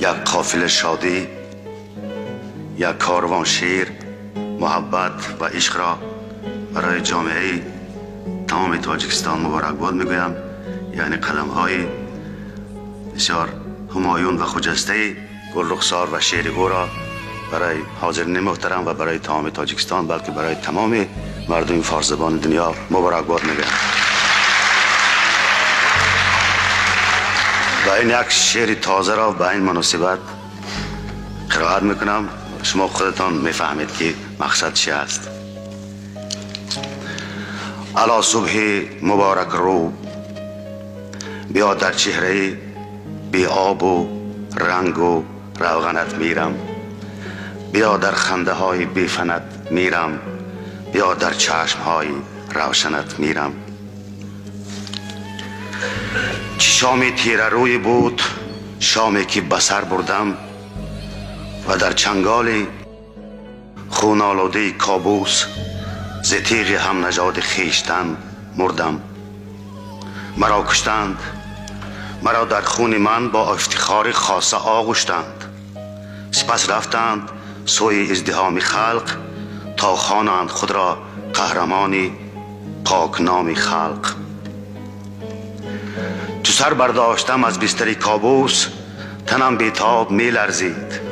یک قافله شادی، یک کاروان شیر، محبت و عشق را برای جامعه تمام تاجیکستان مبارکباد میگویم. یعنی قدم های بسیار همایون و خجسته گلرخسار و شعر او را برای حاضرین محترم و برای تمام تاجیکستان، بلکه برای تمام مردم فارس زبان دنیا مبارکباد میگویم. و این یک شعر تازه را به این مناسبت قرائت میکنم. شما خودتان میفهمید که مقصد چی است. علا صبح مبارک رو، بیا در چهره بی آب و رنگ و روغنت میرم، بیا در خنده های بی فنت میرم، بیا در چشم های روشنت میرم. چه شامی تیره روی بود، شامی که به سر بردم و در چنگال خون آلوده کابوس ز تیغ هم نژاد خویشتن مردم. مرا کشتند، مرا در خون من با افتخار خاصه آغشتند، سپس رفتند سوی ازدحام خلق تا خوانند خود را قهرمانی پاک نام خلق. چو سر برداشتم از بستر کابوس، تنم بیتاب می لرزید.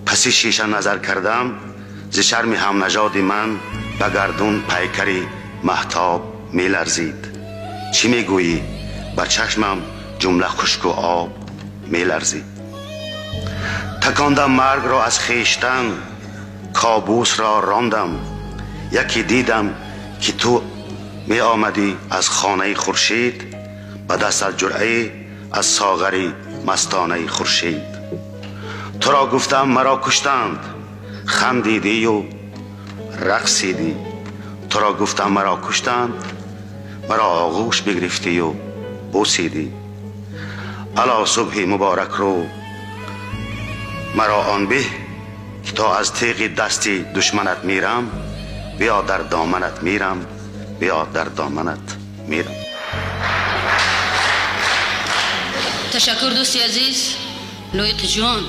پس شیشه نظر کردم، ز شرم هم نژاد من به گردون پیکری مهتاب می لرزید. چی می گویی؟ بر چشمم جمله خشک و آب می لرزید. تکاندم مرگ را از خویشتن، کابوس را راندم. یکی دیدم که تو می آمدی از خانه خورشید، به دست از جرعه از ساغری مستانه خورشید. تو را گفتم مرا کشتند، خندیدی و رقصیدی. تو را گفتم مرا کشتند، مرا آغوش بگرفتی و بوسیدی. الا صبح مبارک رو، مرا آن به که تا از تیغ دستی دشمنت میرم، بیا در دامنت میرم، بیا در دامنت میرم. تشکر دوستی عزیز لویق جان.